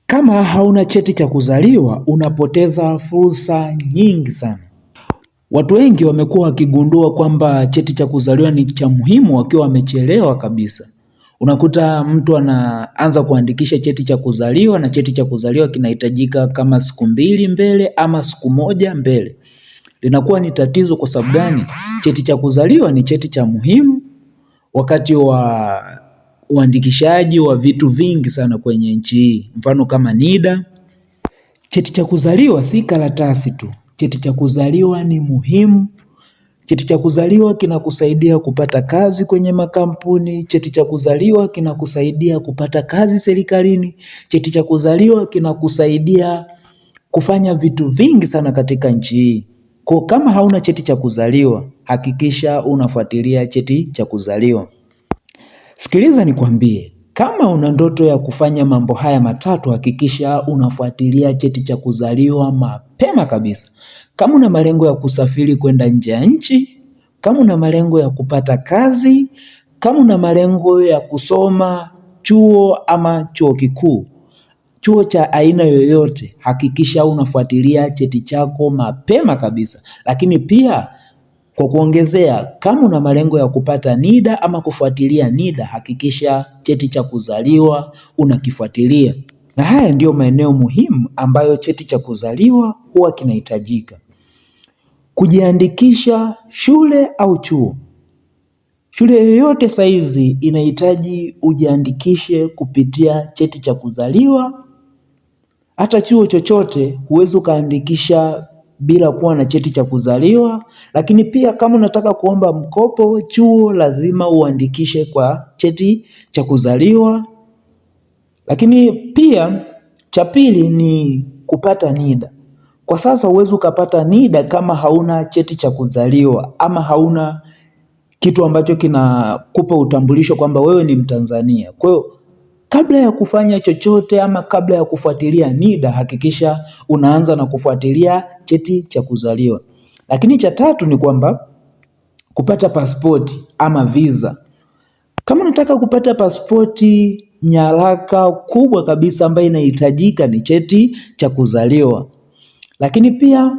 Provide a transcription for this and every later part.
Kama hauna cheti cha kuzaliwa unapoteza fursa nyingi sana. Watu wengi wamekuwa wakigundua kwamba cheti cha kuzaliwa ni cha muhimu wakiwa wamechelewa kabisa. Unakuta mtu anaanza kuandikisha cheti cha kuzaliwa na cheti cha kuzaliwa kinahitajika kama siku 2 mbele ama siku 1 mbele. Linakuwa ni tatizo kwa sababu gani? Cheti cha kuzaliwa ni cheti cha muhimu wakati wa uandikishaji wa vitu vingi sana kwenye nchi hii, mfano kama NIDA. Cheti cha kuzaliwa si karatasi tu. Cheti cha kuzaliwa ni muhimu. Cheti cha kuzaliwa kinakusaidia kupata kazi kwenye makampuni. Cheti cha kuzaliwa kinakusaidia kupata kazi serikalini. Cheti cha kuzaliwa kinakusaidia kufanya vitu vingi sana katika nchi hii. Kwa kama hauna cheti cha kuzaliwa, hakikisha unafuatilia cheti cha kuzaliwa. Sikiliza nikwambie, kama una ndoto ya kufanya mambo haya matatu, hakikisha unafuatilia cheti cha kuzaliwa mapema kabisa. Kama una malengo ya kusafiri kwenda nje ya nchi, kama una malengo ya kupata kazi, kama una malengo ya kusoma chuo ama chuo kikuu, chuo cha aina yoyote, hakikisha unafuatilia cheti chako mapema kabisa. Lakini pia kwa kuongezea, kama una malengo ya kupata NIDA ama kufuatilia NIDA, hakikisha cheti cha kuzaliwa unakifuatilia. Na haya ndiyo maeneo muhimu ambayo cheti cha kuzaliwa huwa kinahitajika. Kujiandikisha shule au chuo. Shule yoyote saizi inahitaji ujiandikishe kupitia cheti cha kuzaliwa. Hata chuo chochote huwezi ukaandikisha bila kuwa na cheti cha kuzaliwa. Lakini pia kama unataka kuomba mkopo chuo lazima uandikishe kwa cheti cha kuzaliwa. Lakini pia cha pili ni kupata NIDA. Kwa sasa huwezi ukapata NIDA kama hauna cheti cha kuzaliwa ama hauna kitu ambacho kinakupa utambulisho kwamba wewe ni Mtanzania. Kwa hiyo kabla ya kufanya chochote ama kabla ya kufuatilia NIDA, hakikisha unaanza na kufuatilia cheti cha kuzaliwa. Lakini cha tatu ni kwamba kupata pasipoti ama visa. Kama unataka kupata pasipoti, nyaraka kubwa kabisa ambayo inahitajika ni cheti cha kuzaliwa. Lakini pia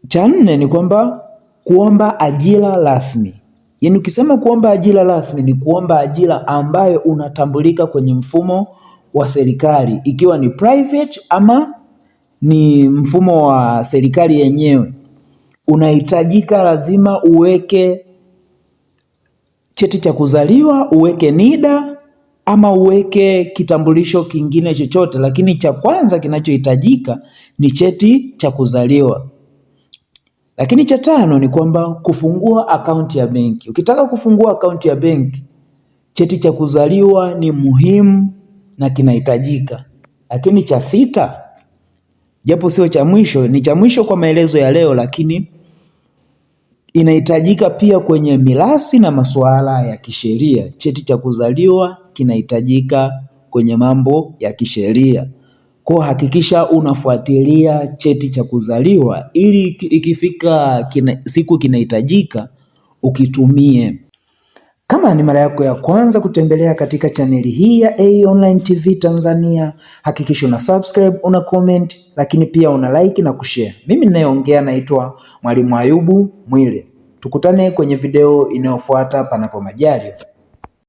cha nne ni kwamba kuomba ajira rasmi. Yaani ukisema kuomba ajira rasmi ni kuomba ajira ambayo unatambulika kwenye mfumo wa serikali, ikiwa ni private ama ni mfumo wa serikali yenyewe. Unahitajika lazima uweke cheti cha kuzaliwa, uweke NIDA ama uweke kitambulisho kingine chochote, lakini cha kwanza kinachohitajika ni cheti cha kuzaliwa. Lakini cha tano ni kwamba kufungua akaunti ya benki. Ukitaka kufungua akaunti ya benki, cheti cha kuzaliwa ni muhimu na kinahitajika. Lakini cha sita, japo sio cha mwisho, ni cha mwisho kwa maelezo ya leo, lakini inahitajika pia kwenye mirathi na masuala ya kisheria. Cheti cha kuzaliwa kinahitajika kwenye mambo ya kisheria. Kwa hakikisha unafuatilia cheti cha kuzaliwa ili ikifika siku kinahitajika ukitumie. Kama ni mara yako ya kwanza kutembelea katika chaneli hii ya AE Online TV Tanzania, hakikisha una subscribe, una comment, lakini pia una like na kushare. Mimi ninayeongea naitwa Mwalimu Ayubu Mwile. Tukutane kwenye video inayofuata panapo majaliwa.